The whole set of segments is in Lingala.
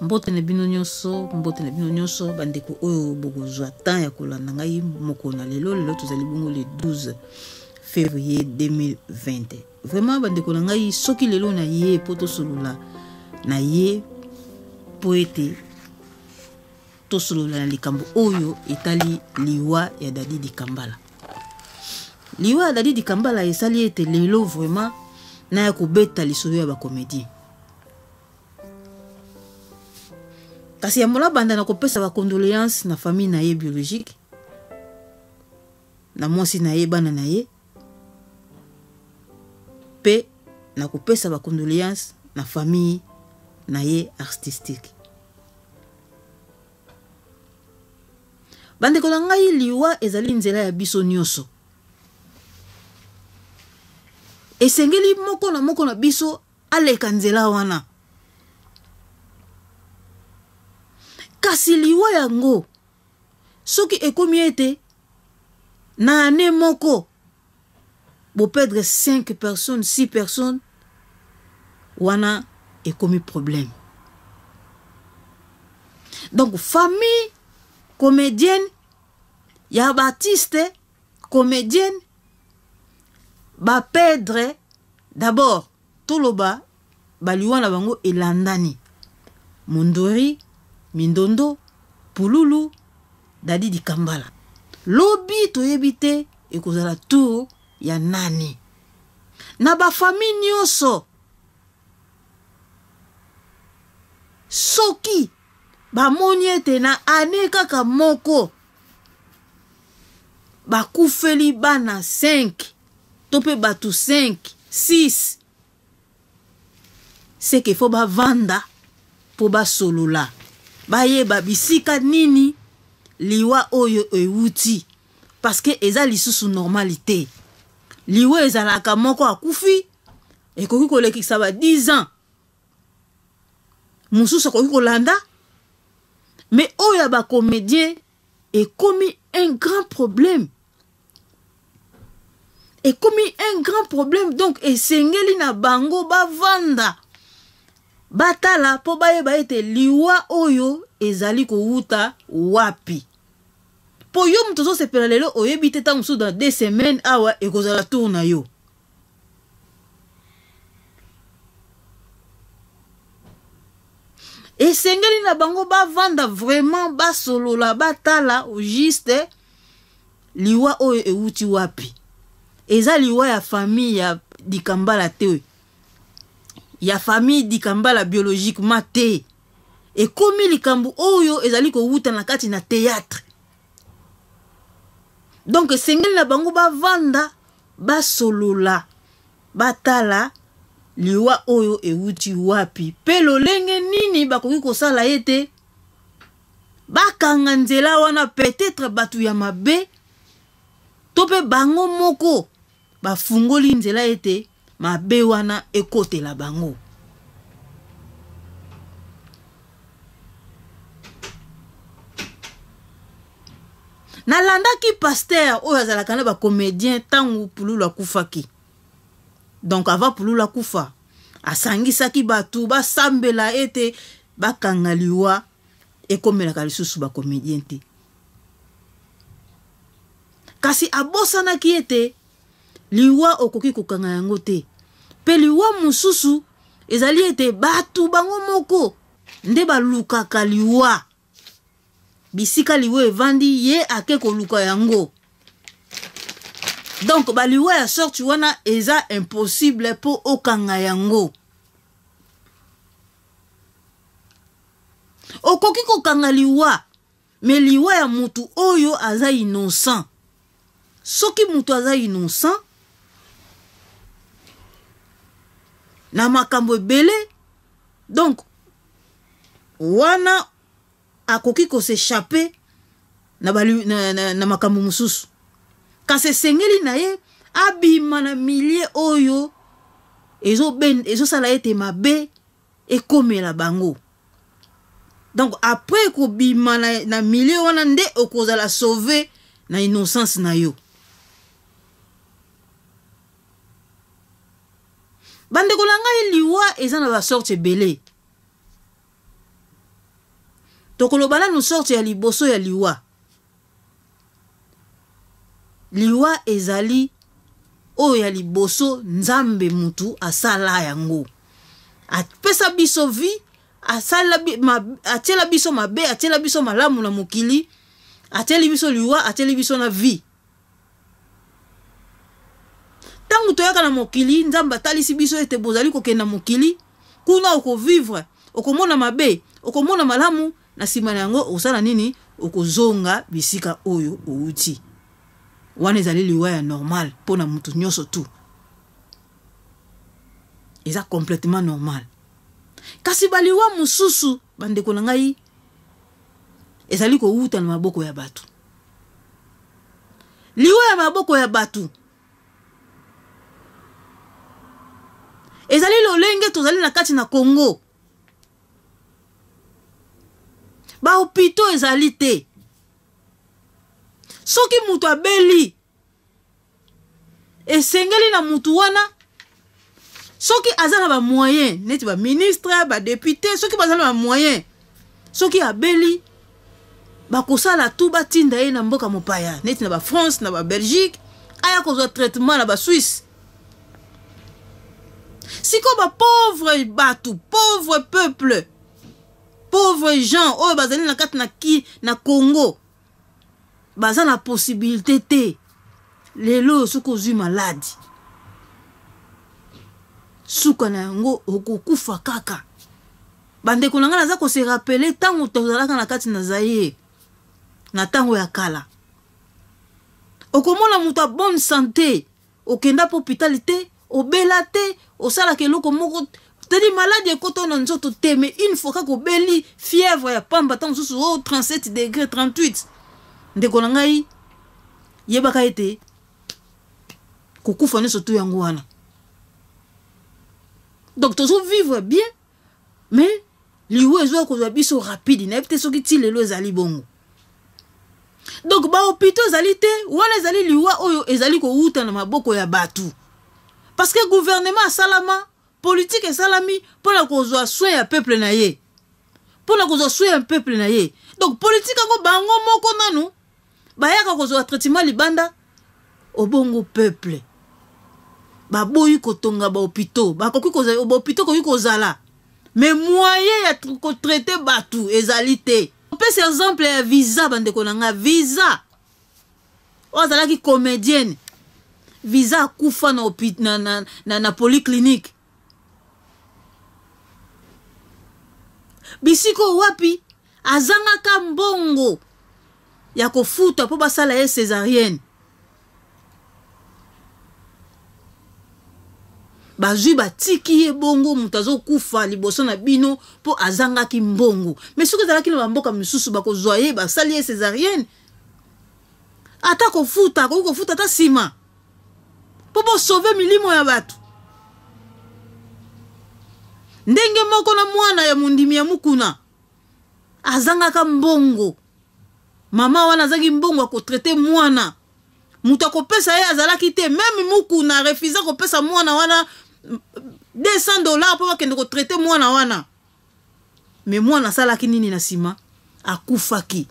Mbote na bino nyonso, mbote na bino nyonso bandeko oyo bokozwa temps ya kolanda ngai mokolo na lelo. Lelo tozali bongo le 12 février 2020. Vraiment bandeko na ngai, soki lelo na ye mpo tosolola na ye mpo ete tosolola na likambo oyo etali liwa ya Dadi Dikambala. Liwa ya Dadi Dikambala esali ete lelo vraiment naya kobeta lisolo ya bacomédien. Kasi yambo nabanda na kopesa ba condoléances na famille na ye biologique, na mwasi na ye, bana na ye, pe na kopesa ba condoléances na famille na ye artistique. Bandeko na ngai, liwa ezali nzela ya biso nyonso. Esengeli moko na moko na biso aleka nzela wana. Kasi liwa yango soki ekomi ete na année moko boperdre 5 personnes, 6 personnes, wana ekomi problème. Donc famille comédienne ya baartiste comédienne baperdre d'abord, toloba baliwa na bango elandani, Mondori, Mindondo, Pululu, Dadi Dikambala. Lobi toyebi te ekozala tour ya nani. Na ba famille nyonso soki bamoni ete na année kaka moko bakufeli bana 5 to mpe bato 5 6, c'est qu'il faut bavanda mpo basolola, bayeba bisika nini liwa oyo ewuti, parce que eza lisusu normal te. Liwa ezalaka moko akufi, ekoki kolekisa ba 10 ans, mosusu akoki kolanda, mais oyo ya bacomédien ekomi un grand problème. Ekomi un grand problème. Donc esengeli na bango bavanda batala mpo bayeba ete liwa oyo ezali kowuta wapi. Mpo yo moto ozosepela lelo, oyebi te ntango mosusu dans 2 semaines awa ekozala tour na yo. Esengeli na bango bavanda vraiment, basolola, batala au juste liwa oyo ewuti wapi. Eza liwa ya famille ya Dikambala te, ya famille Dikambala biologiquement te. Ekomi likambo oyo ezali kowuta na kati na théâtre. Donc esengeli na bango bavanda, basolola, batala liwa oyo ewuti wapi pe lolenge nini bakoki kosala ete bakanga nzela wana. Peut-être bato ya mabe to pe bango moko bafungoli nzela ete mabe wana ekotela bango. Nalandaki pasteur oyo azalaka na ba comédien ntango Pululu akufaki. Donc avant Pululu akufa, asangisaki bato basambela ete bakanga liwa ekomelaka lisusu ba comédien te. Kasi abosanaki ete liwa okoki kokanga yango te, pe liwa mosusu ezali ete bato bango moko nde balukaka liwa. Bisika liwa evandi, ye ake koluka yango. Donc baliwa ya sorte wana eza impossible po okanga yango. Okoki kokanga liwa, mais liwa ya mutu oyo aza innocent. Soki mutu aza innocent na makambo ebele, donc wana akoki ko s'échapper na, na, na, na makambo mosusu. Kasi esengeli na ye abima na milieu oyo ezosala ete mabe ekomela bango. Donc après kobima na milieu wana nde okozala sauvé na innocence na yo. Bandeko na ngai, liwa eza na ba sorte ebele. Tokoloba nanu sorte ya liboso ya liwa. Liwa ezali oyo ya liboso Nzambe mutu asala yango. Apesa biso vie, asala atiela biso mabe, atiela biso malamu na mokili, atieli biso liwa, atieli biso na vie. Ntango toyaka na mokili, Nzambe atalisi biso ete bozali kokende na mokili, kuna okovivre, okomona mabe, okomona malamu, na nsima na yango okosala nini? Okozonga bisika oyo outi. Wana ezali liwa ya normal mpo na moto nyonso tu, eza complètement normal. Kasi baliwa mosusu, bandeko na ngai, ezali kowuta na maboko ya bato. Liwa ya maboko ya bato ezali lolenge tozali na kati na Congo. Bahopito ezali te. Soki moto abeli, esengeli na motu wana, soki aza na bamoyen neti baministre, badepute, soki baza na bamoyen, soki abeli bakosala tu batinda ye na mboka mopaya neti na bafrance, na babelgique, aya kozwa traitement na basuisse. Sikoyo bapauvre bato, pauvre peuple, pauvre gens oyo bazali na kati na ki na Congo, baza na possibilité te. Lelo oyo soki ozwi maladi, suka na yango okokufa kaka. Bandeko na ngai, naza kose rappeler ntango tozalaka na kati na Zaire, na ntango ya kala, okomona moto ya bonne santé, okenda mpo hôpital te, obela te, osalaka eloko moko tedi, maladi ekota na nzoto te, mais une fois kaka obeli fièvre ya pamba, ntango mosusu o 37 degré, 38, ndeko na ngai, yebaka ete kokufa nyonso tu yango wana. Donc tozovivre bien, mais liwa ezwa kozwa biso rapide. Nayebi te soki ti lelo ezali bongo. Donc bahopito ezali te. Wana ezali liwa oyo ezali kowuta na maboko ya bato, parce que gouvernement asalama, politike esalami mpona kozwa soin ya peuple na ye, mpona kozwa soin ya peuple na ye. Donc politike yango, bango moko nanu bayaka kozwa traitement libanda, obongo peuple baboyi kotonga bahopito. Bakoki kozala bahopito, ekoki kozala, mais moyen ya kotraiter bato ezali te. Opesa exemple ya Visa, bandeko na nga. Visa oyo azalaki comédienne, Visa akufa na, na, na, na, na polyclinique. Bisika oyo wapi azangaka mbongo ya kofuta mpo basala ye césarienne, bazwi batiki ye bongo, moto azokufa liboso na bino mpo azangaki mbongo. Mais soki ezalaki na bamboka misusu, bakozwa ye, basali ye césarienne, ata kofuta akoki kofuta ata nsima, mpo bosauver milimo ya bato. Ndenge moko na mwana ya mondimi ya Mukuna, azangaka mbongo. Mama wana azangi mbongo ya kotraiter mwana, moto akopesa ye azalaki te. Même Mukuna refusa kopesa mwana wana 200 $ mpo bakende kotraiter mwana wana. Mais mwana asalaki nini na nsima? Akufaki.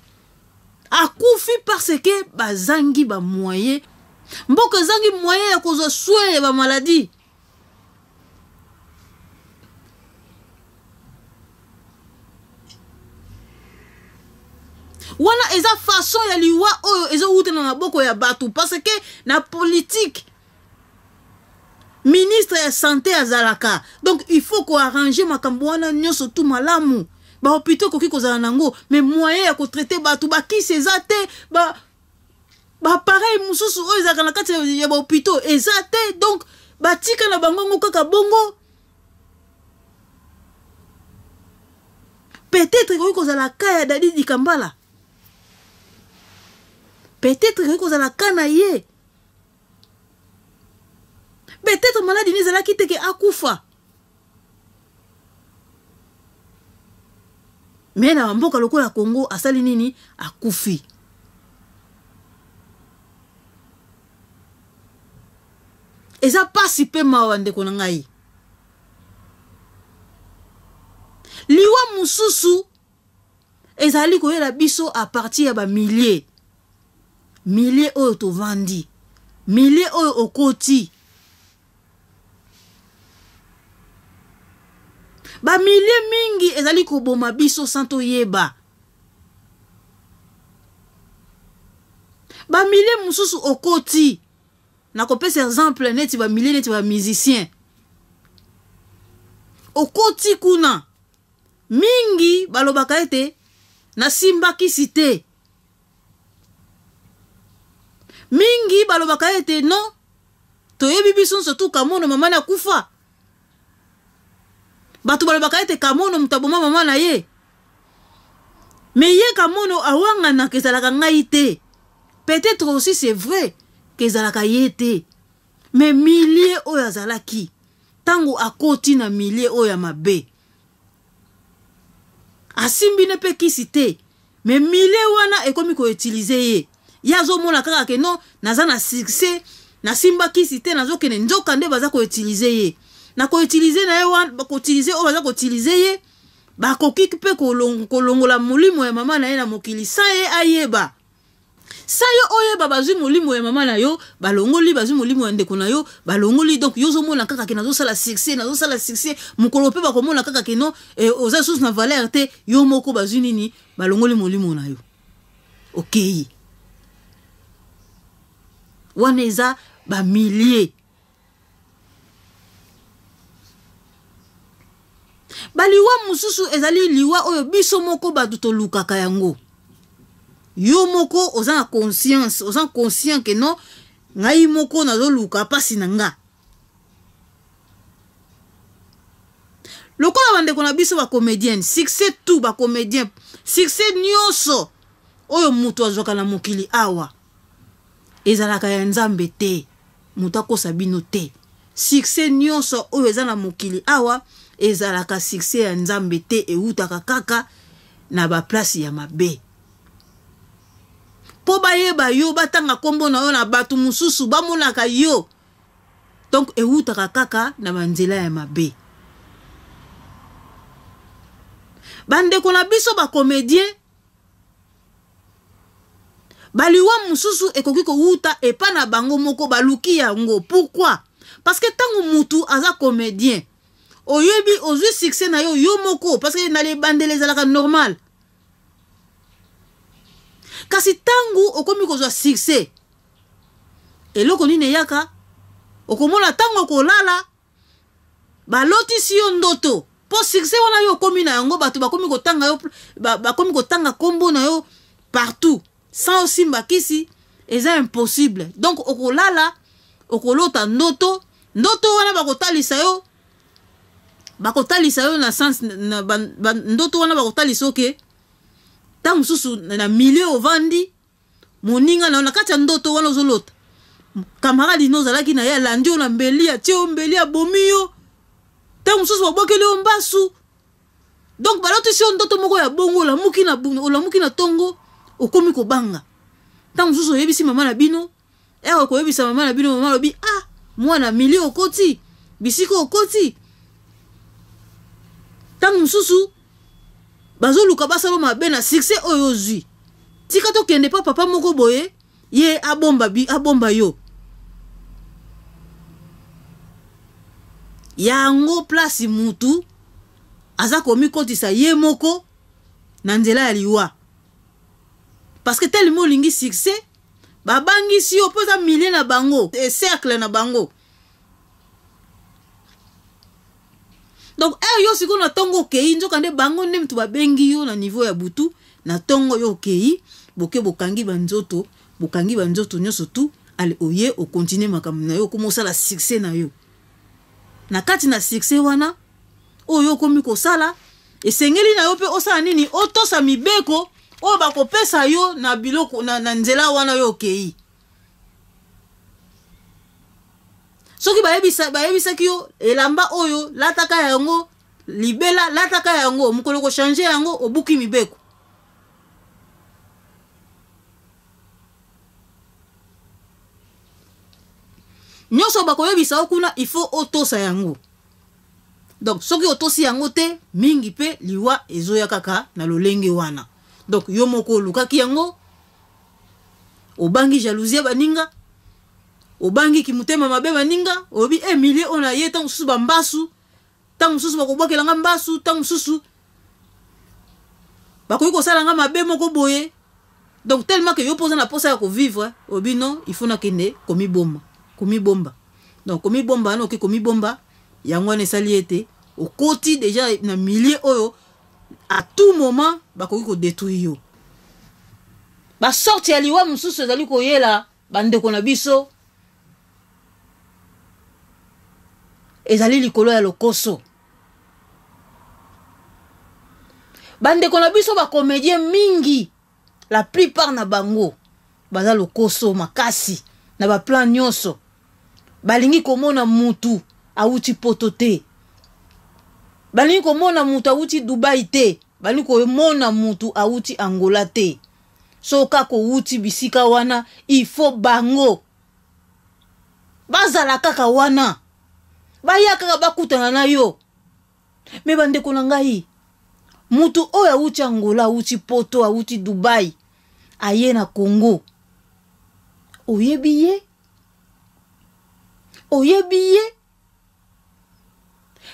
Akufi parce que bazangi bamoyen, mboka ezangi moyen ya kozwa soin ya bamaladi. Wana eza façon ya liwa oyo ezowuta na maboko ya bato, parce que na politique ministre ya santé azalaka. Donc il faut koarranger makambo wana nyonso tu malamu. Bahôpitaux ekoki kozala nango, mais moyen ya kotraiter bato, bakisi eza te, ba baappareil mosusu oyo ezalaka na kati ya bahôpitaux eza te. Donc batika na bango yango kaka bongo. Peut-être ekoki kozala ka ya Dadi Dikambala, peut-être ekoki kozala ka na ye, peut-être maladi ni ezalaki te ke akufa. Mais na bamboka lokola Congo, asali nini? Akufi. Eza pasi mpe mawa, ndeko na ngai. Liwa mosusu. Ezali koyela biso à partir ya ba milliers. Milliers oyo tovandi. Milliers oyo okoti. Ba milliers mingi ezali koboma biso sans toyeba. Ba milliers mosusu okoti. Nakopesa exemple neti ba milliers neti ba musiciens. Okoti kuna. Mingi balobaka ete nasimba kisi te. Mingi balobaka ete non, toyebi biso nyonso tu Kamono mama na kufa. Bato balobaka ete Kamono moto aboma mama na ye. Mais ye Kamono awanganaka ezalaka ngai te. Peut-être aussi c'est vrai que ezalaka ye te. Mais milieu oyo azalaki, tango akoti na milieu oyo ya mabe, asimbi ne pe kisi te, mais milieu wana ekomi ko utiliser ye. Ye azomona kaka ke non, naza na succès, nasimba kisi te, nazokende, nzoka nde baza ko utiliser ye. Na ko utiliser na ye wana, ko utiliser oyo baza ko utiliser ye, bakoki pe kolongola molimo ya mama na ye na mokili sans ye ayeba. Sans yo oyeba, bazwi molimo ya mama na yo, balongoli, bazwi molimo ya ndeko na yo, balongoli. Donc yo ozomona kaka ke nazosala succès, nazosala succès, mokolo pe bakomona kaka ke non, oza lisusu na valeur te, yo moko bazwi nini, balongoli molimo na yo. Okei. Wana eza ba milliers. Baliwa mosusu ezali liwa oyo biso moko bato tolukaka yango. Yo moko oza na conscience, oza conscient que non, ngai moko nazoluka pasi na nga. Lokola bandeko na biso ba comédienne, succès tout ba comédien, succès nyonso oyo moto azwaka na mokili awa ezalaka ya Nzambe te. Moto akosa bino te. Succès nyonso oyo eza na mokili awa ezalaka succès ya Nzambe te, ewutaka kaka na ba place ya mabe. Po bayeba yo, batanga kombo na yo na bato mosusu, bamonaka yo. Donc ewutaka kaka na ba nzela ya mabe. Bandeko na biso ba comédien, baliwa mosusu ekoki kowuta epa na bango moko, baluki yango. Pourquoi? Parce que tango mutu aza comédien, oyebi ozwi succès na yo, yo moko, parce que na lebandele ezalaka normal. Kasi tango okomi kozwa succès, eloko nini eyaka? Okomona tango okolala, balotisi yo ndoto. Po succès wana yo okomi na yango, bato bakomi kotanga yo, bakomi kotanga kombo na yo partout. Sans osimba kisi, eza impossible. Donc okolala, okolota ndoto, ndoto wana bakotalisa yo, bakotalisa yo na sens, na, ba, ba, ndoto wana bakotalisa yo ke, tango mosusu na milieu ovandi, moninga na yo na kati ya ndoto wana ozolota, camarade ino ozalaki na ye alandi yo na mbeli, atie yo mbeli, abomi yo, tango mosusu babwakeli yo mbasu. Donc balotisi yo ndoto moko ya bongo, olamuki na bu-, olamuki na tongo, okomi kobanga. Tango mosusu oyebisi mama na bino, ere okoyebisa mama na bino, mama alobi, ah, mwana milieu okoti, bisika okoti. Tango mosusu bazoluka basala mabe na succès oyo ozwi. Tika tokende pa papa moko boye, ye abomba bi, abomba yo. Yango place mutu aza komikotisa ye moko na nzela ya liwa. Parce que tellement olingi succès, babangisi yo mpo eza milieu na bango, e cercle na bango. Donc, yo sikoyo na tongo okei, nzoka nde bango nde mutu babengi yo na niveau ya butu, na tongo yo okei, boke bokangi ba nzoto, bokangi ba nzoto nyonso tu, ale oye okontinue makambo na yo, okoma osala succès na yo. Na kati na succès wana oyo okomi kosala, esengeli na yo mpe osala nini? Otosa mibeko oyo bakopesa yo na biloko, na nzela wana yo okei. Soki bayebisaki yo elamba oyo lataka yango libela, lataka yango mokolo ko changer yango, obuki mibeko. Nyonso bakoyebisa yo kuna, il faut otosa yango. Donc soki otosi yango te, mingi pe liwa ezoya kaka na lolenge wana. Donc yo moko olukaki yango, obangi jalousie ya baninga, obangi kimotema mabe baninga, olobi e eh, milieu oyo na ye ntango mosusu bambasu, ntango mosusu bakobwakela nga mbasu, ntango mosusu bakoki kosala nga mabe moko boye. Donc tellement que yo mpo oza na mposa ya kovivre, olobi non, il faut nakende komibomba, komibomba. Donc komibomba wana, oke komibomba yango wana esali ete okoti deja na milieu oyo à tout moment bakoki kodetruire yo. Basorte ya liwa mosusu ezali koyela bandeko na biso ezali likolo ya lokoso. Bandeko na biso bacomédien mingi, la plupart na bango baza lokoso makasi na baplan nyonso. Balingi komona mutu awuti poto te, balingi komona mutu awuti Dubai te, balingi komona mutu awuti Angola te. So kaka owuti bisika wana, il faut bango bazala kaka wana, baya kaka bakutana na yo. Me bandeko na ngai, mutu oyo awuti Angola, awuti poto, awuti Dubai, aye na Congo, oyebi ye? Oyebi ye?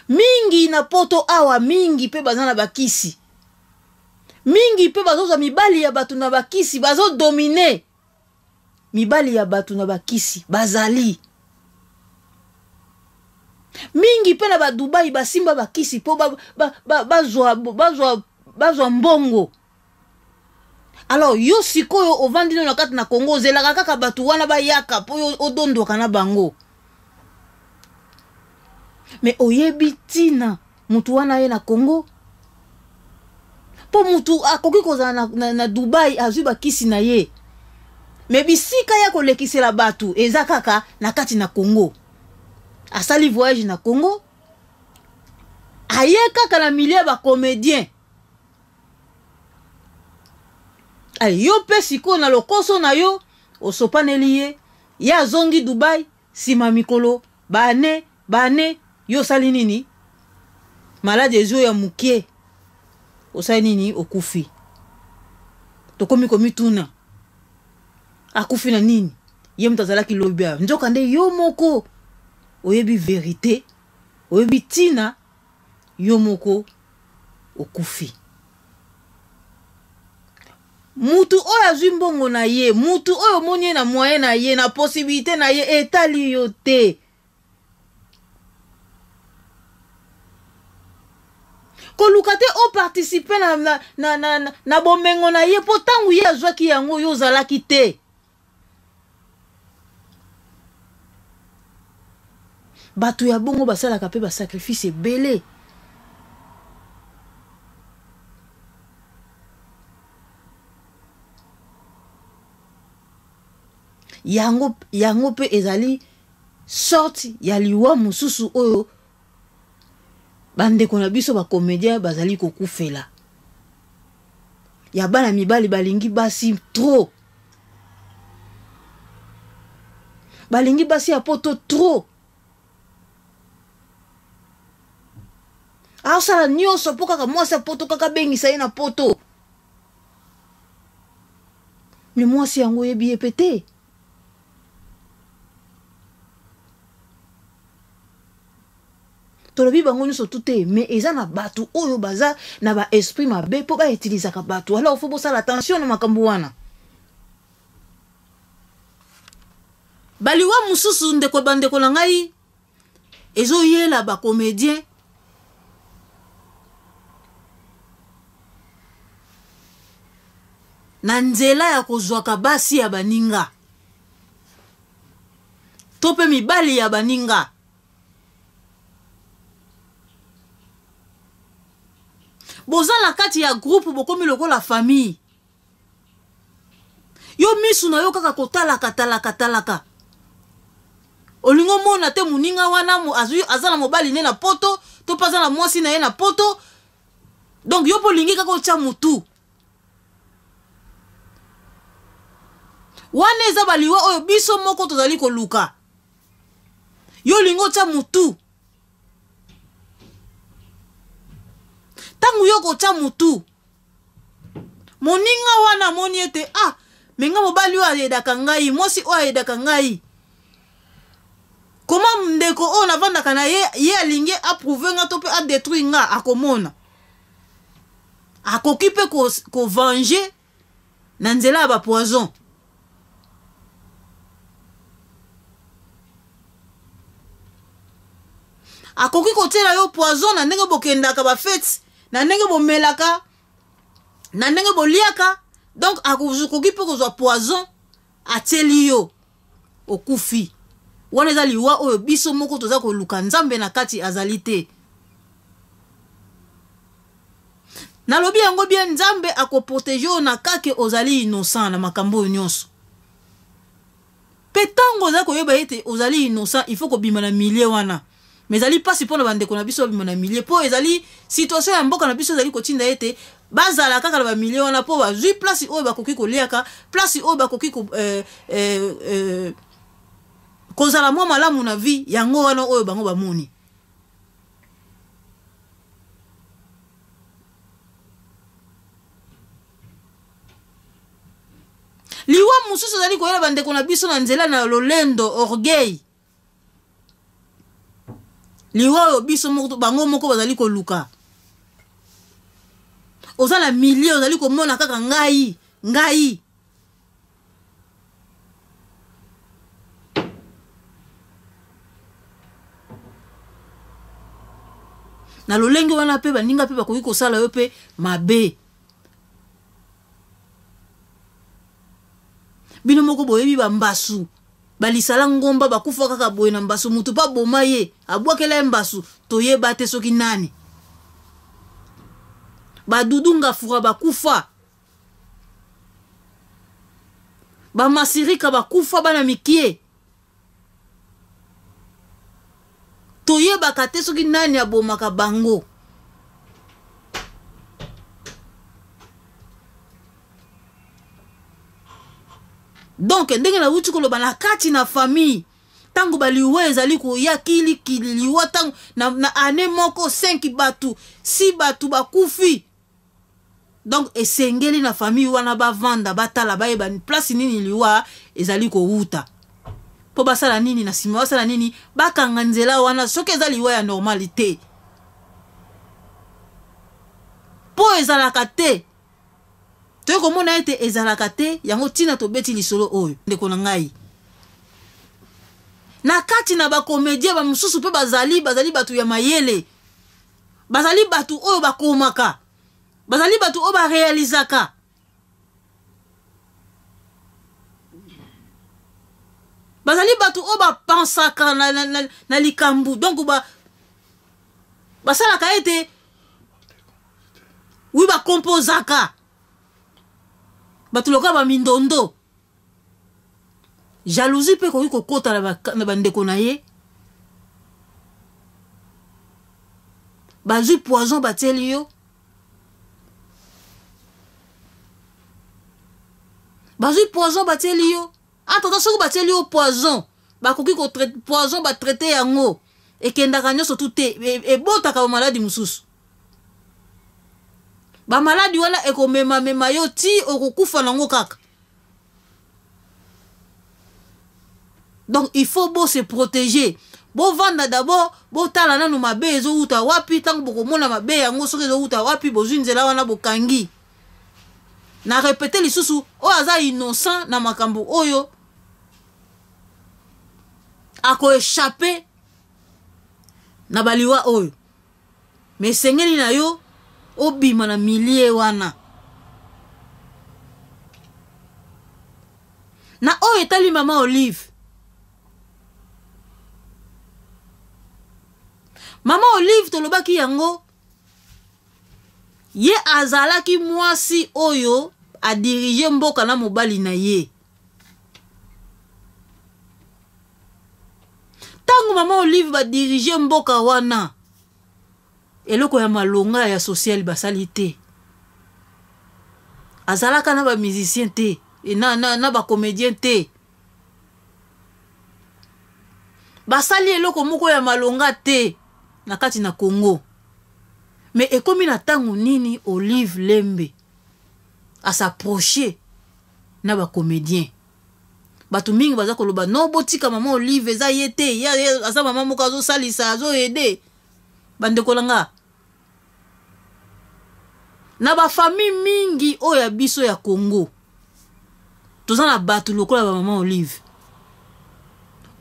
Mingi na poto awa, mingi mpe baza na bakisi, mingi mpe bazozwa mibali ya bato na bakisi, bazodomine mibali ya bato na bakisi. Bazali mingi mpe na badubai, basimba bakisi mpo bazwa ba, ba, ba, mbongo. Alors yo sikoyo ovandi no na kati na Congo, ozelaka kaka bato wana bayaka mpo yo odondwaka na bango. Me oyebi ntina motu wana ye na Congo? Mpo motu akoki kozala na, na, na Dubai, azwi bakisi na ye, me bisika ya kolekisela bato eza kaka na kati na Congo. Asali voyage na Congo, aye kaka na milieu ya bacomédien. Ay, yo mpe sikoyo na lokoso na yo osopaneli ye, ye azongi Dubai, nsima mikolo baane baane, yo osali nini? Maladi ezwi ya mokie, osali nini? Okufi. Tokomi komituna akufi na nini, ye moto azalaki lobi awa. Nzoka nde yo moko oyebi verite, oyebi ntina yo moko okufi. Mutu oyo azwi mbongo na ye, mutu oyo omoni ye na moyen na ye, na possibilité na ye, etali yo te. Koluka te oparticipe na, na, na, na, na, na bomengo na ye, mpo ntango ye azwaki yango yo ozalaki te. Bato ya bongo basalaka mpe basacrifice ebele. Yango yango mpe ezali sorte ya liwa mosusu oyo bandeko na biso bacomédien bazali kokufela. Ya bana mibali balingi basi trop, balingi basi ya poto trop, asala nyonso mpo kaka mwasi ya poto kaka abengisa ye na poto. Me mwasi yango oyebi ye mpe te. Tolobi bango nyonso tu te, mais eza na bato oyo baza na baesprit mabe mpo bautilisaka bato. Alors fo bosala attention na makambo wana. Baliwa mosusu, ndeko, bandeko na ngai, ezoyela bacomédien na nzela ya kozwaka basi ya baninga to mpe mibali ya baninga. Boza na kati ya groupe, bokomi lokola famille. Yo misu na yo kaka kotalaka talaka talaka, olingi omona te moninga wana azwi, aza na mobali ne na poto to mpe aza na mwasi na ye na poto. Donc yo mpo olingi kaka otya motu wana. Eza baliwa oyo biso moko tozali koluka. Yo olingi otya motu, ntango yo kotya motu, Moninga wana amoni ete ah, me nga mobali oyo ayedaka ngai, mwasi oyo ayedaka ngai, koma ndeko oyo navandaka na ye, ye alingi aprouve nga to mpe adetruire nga, akomona akoki mpe kovange ko na nzela ya bapoison. Akoki kotiela yo poison na ndenge bokendaka bafeti, na ndenge bomelaka, na ndenge boliaka. Donc akoki mpe kozwa poison atieli yo, okufi. Wana eza liwa oyo biso moko toza koluka, Nzambe na kati azali te. Nalobi yango bien, Nzambe akoprotege oyo na kake ozali innocent na makambo oyo nyonso. Mpe ntango ozali koyeba ete ozali innocent, il faut kobima na milieu wana. Mais ezali mpasi mpona bandeko na biso babima na milieu, mpo ezali situation ya mboka na biso ezali kotinda ete bazala kaka na bamilie wana, mpo bazwi place oyo bakoki koliaka, place oyo bakoki kozala mwa malamu na vie yango wana oyo bango bamoni. Liwa mosusu ezali koyela bandeko na biso na nzela na lolendo, orgueil. Liwa oyo biso moko, bango moko bazali koluka. Oza na milieu, ozali komona kaka ngai, ngai. Na lolenge wana mpe baninga mpe bakoki kosala yo mpe mabe. Bino moko boyebi bambasu, balisala ngomba bakufa kaka boye na mbasu, mutu mpe aboma ye, abwakela ye mbasu, toyeba te soki nani. Badudu ngafura bakufa, bamasirika bakufa bana mikie, toyebaka te soki nani abomaka bango. Donc ndenge nauti koloba, na kati na famille ntango baliwa ezali koya kilikili, liwa ntango na année moko 5 bato, 6 bato bakufi. Donc esengeli na famille wana bavanda, batala, bayeba place nini liwa ezali kowuta, mpo basala nini na nsima, basala nini, bakanga nzela wana soki eza liwa ya normal te, mpo ezalaka te. Toyei komona ete ezalaka te, yango ntina tobeti lisolo oyo. Ndeko na ngai, na kati na bakomedien bamosusu mpe bazali bato ya mayele, bazali bato oyo bakomaka, bazali bato oyo barealizaka. Bazali bato oyo bapansaka na likambo, donc basalaka ete wi bakompozaka bato lokola bamindondo. Jalousie mpe ekoki kokota na bandeko na ye, bazwi poison batieli yo, bazwi poison batieli yo. Entre-temps soki batieli yo poison, bakoki ko poison batraite yango, ekendaka nyonso tu te, ebotaka bamaladi mosusu. Bamaladi wana ekomemamema yo ti okokufa nango kaka. Donc il faut bo se protéger, bovanda d'abord, botala nanu mabe ezowuta wapi. Ntango bokomona mabe yango soki ezowuta wapi, bozwi nzela wana bokangi. Na répéter lisusu, oyo aza innocent na makambo oyo akoéchappe na baliwa oyo, mais esengeli na yo obima na milieu wana. Na oyo etali mama Olive, mama Olive tolobaki yango, ye azalaki mwasi oyo adirige mboka na mobali na ye. Ntango mama Olive badirige mboka wana, eloko ya malonga ya social basali te. Azalaka na bamusicien te, na bacomédien te. Basali eloko moko ya malonga te na kati na Congo. Mais ekomi na ntango nini Olive Lembe? As'approcher na bacomédien. Bato mingi baza koloba no, botika mama Olive, eza ye te, ye aza mama moko azosalisa, azoaider. Bandeko na nga, na bafamille mingi oyo ya biso ya Congo, toza na bato lokola bamama Olive.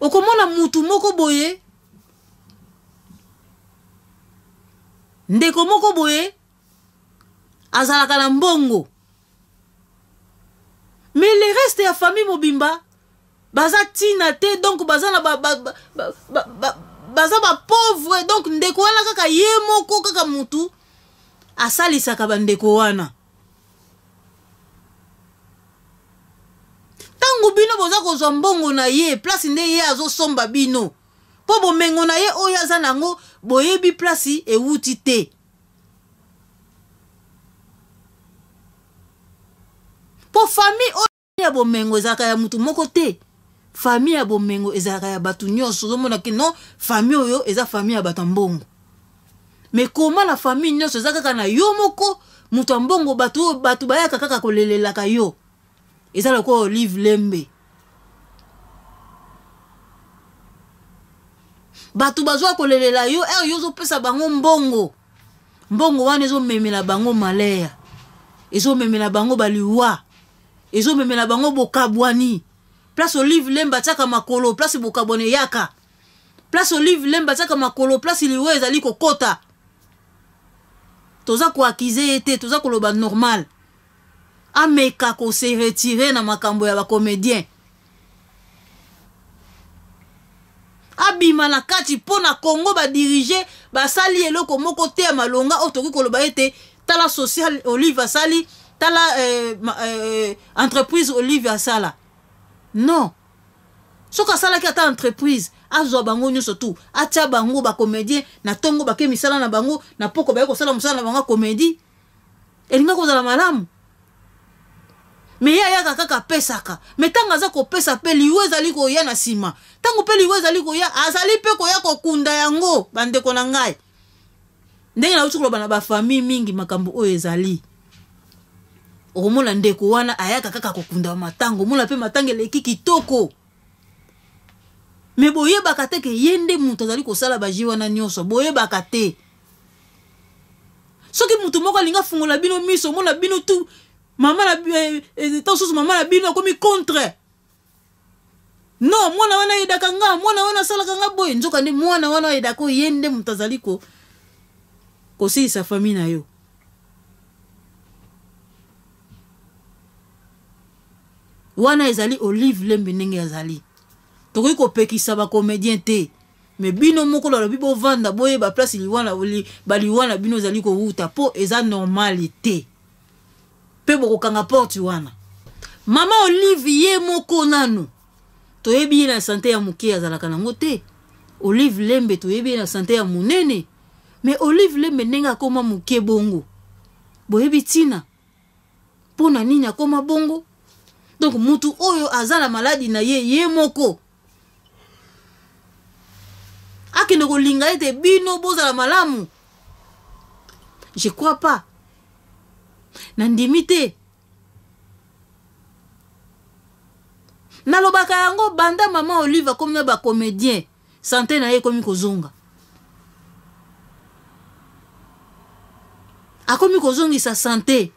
Okomona mutu moko boye, ndeko moko boye azalaka na mbongo, mais le reste ya famille mobimba baza ntina te. Donc baza na ba, ba, ba, ba, ba, baza bapauvre. Donc ndeko wana kaka ye moko kaka mutu asalisaka bandeko wana. Ntango bino boza kozwa mbongo na ye, place nde ye azosomba bino, mpo bomengo na ye oyo aza nango, boyebi place ewuti te. Mpo famille oyo ya bomengo ezalaka ya mutu moko te, famille ya bomengo ezalaka ya bato nyonso. Ozomona ke non, famille oyo eza famille ya bato ya mbongo. Mais koma na famille nyonso eza kaka na yo moko moto ya mbongo, bato oyo bato bayaka kaka kolelelaka yo. Eza lokola Olive Lembe, bato bazwa kolelela yo ere yo ozopesa bango mbongo. Mbongo wana ezomemela bango malheur, ezomemela bango baliwa, ezomemela bango bokabwani. Place Olive Lembe atiaka makolo, place bokabwani eyaka. Place Olive Lembe atiaka makolo, place liwa ezali kokota. Toza koaccuser ye te, toza koloba normal. Ameka kose retirer na makambo ya bacomédien, abima na kati, mpo na Congo badiriger basali eloko moko te ya malonga oyo tokoki koloba ete tala social Olive asali, tala entreprise Olive asala. Non, soki asalaki ata entreprise, azwa bango nyonso tu, atia bango bacomédien, na ntongo bake misala na bango, na poko baye kosala mosala na bango ya comédie, elinga kozala malamu. Mais ye ayaka kaka apesaka. Mais ntango aza kopesa, mpe liwa ezali koya na nsima. Ntango mpe liwa ezali koya, azali mpe koya kokunda yango. Bandeko na ngai, ndenge nauti koloba, na bafamille mingi makambo oyo ezali. Okomona ndeko wana ayaka kaka kokunda matanga, omona mpe matanga eleki kitoko, mais boyebaka te ke ye nde moto azali kosala baji wana nyonso. Boyebaka te. Soki motu moko alingi afungola bino miso, omona bino tu mama na ntango susu mama na bino akomi contre: non, mwana wana ayedaka nga, mwana wana asalaka nga boye. Nzoka nde mwana wana ayedaka oyo, ye nde moto azali kosilisa famille na yo. Wana ezali Olive Lembe ndenge azali. Tokoki kopekisa bacomédien te, mais bino moko nalobi bovanda, boyeba place baliwa na bino ezali kowuta, mpo eza normal te. Mpe bokokanga porte wana. Mama Olive ye moko nanu toyebi ye na santé ya moke azalaka nango te. Olive Lembe toyebi ye na santé ya monene, mais Olive Lembe ndenge akóma moke bongo, boyebi ntina mpo na nini akóma bongo? Donc mutu oyo aza na maladi na ye, ye moko akende kolinga ete bino bozala malamu? Je crois pas, nandimi te. Nalobaka yango banda mama Olive akomi na bacomédien, santé na ye ekomi kozonga, akomi kozongisa santé.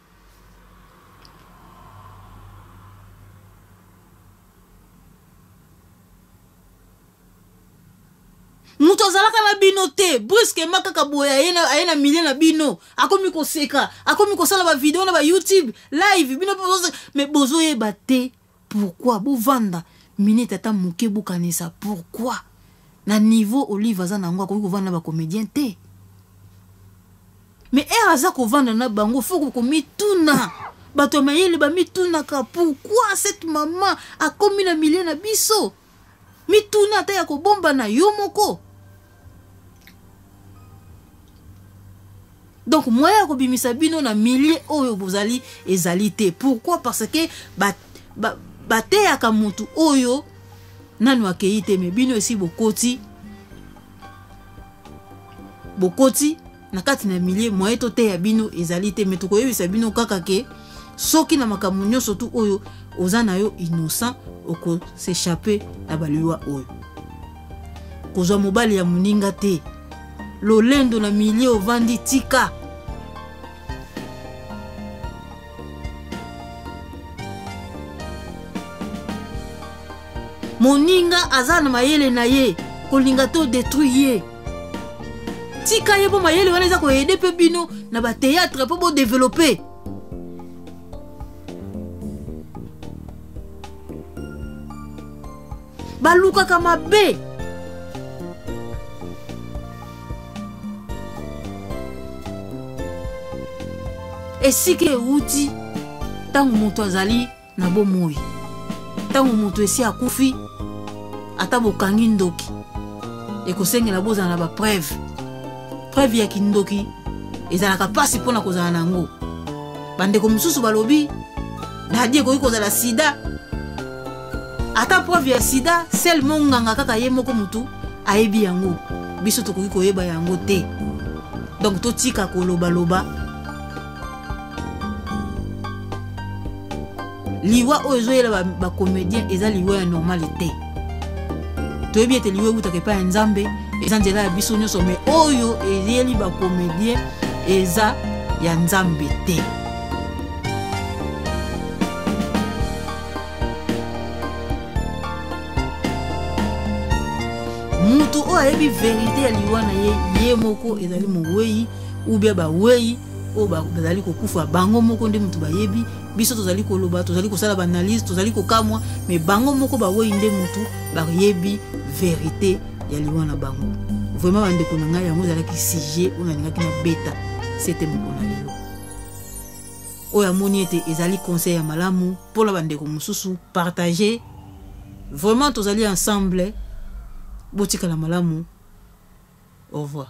Moto azalaka na bino te, brusquement kaka boye aye na milieu na bino, akomi koseka, akomi kosala bavideo na baYouTube live, bino mpe. Mais bozoyeba te pourquoi. Bovanda minute ata moke, bokanisa pourquoi na niveau Olive aza nango akoki kovanda na bacomédien te. Mais ere aza kovanda na bango, faut komituna. Bato ya mayele bamitunaka pourquoi cette mama akomi na milieu na biso. Mituna ata ya kobomba na yo moko. Donc moyen ya kobimisa bino na milieu oyo bozali ezali te. Pourquoi? Parce que bateyaka ba motu oyo nanu akei te, mais bino esi bokoti, bokoti na kati na milieu, moyen toteya bino ezali te. Mais tokoyebisa bino kaka ke Soki na makambo nyonso tu oyo oza na yo innocent, oko s'échapper na baliwa oyo. Kozwa mobali ya moninga te, lolendo na milieu ovandi, tika. Moninga aza na mayele na ye, kolinga to détruire ye, tika ye, mpo mayele wana eza koyede mpe bino na bateatre mpo bodevelope. Balukaka mabe. Esika ewuti ntango moto azali na bomoi, ntango moto esi akufi, ata bokangi ndoki, ekosengela bozala na bapreuve. Preuve ya kindoki ezalaka mpasi mpona kozala na yango. Bandeko mosusu balobi dadi ekoki kozala sida. Ata preuve ya sida, sel monganga kaka ye moko motu ayebi yango, biso tokoki koyeba yango te. Donc totika kolobaloba. Liwa oyo ezoyela bacomédien ba eza liwa ya normal te. Toyebi ete liwa ewutaka epai ya Nzambe, eza nzela ya biso nyonso, me oyo eyeli bacomédien eza ya Nzambe te. Mutu oyo ayebi verite ya liwa na ye ye moko ezali mowei ubia bawei oyo bazali kokufa bango moko nde mutu bayebi. Biso tozali koloba, tozali kosala baanalyse, tozali kokamwa, me bango moko bawei nde mutu bayebi verite ya liwa na bango. Vraiment bandeko na ngai, yango ezalaki sujet oyo nalingaki nabeta sete mokolo na lelo. Oyo amoni ete ezali conseil ya malamu mpona bandeko mosusu, partage. Vraiment tozali ensemble, botikala malamu, au revoir.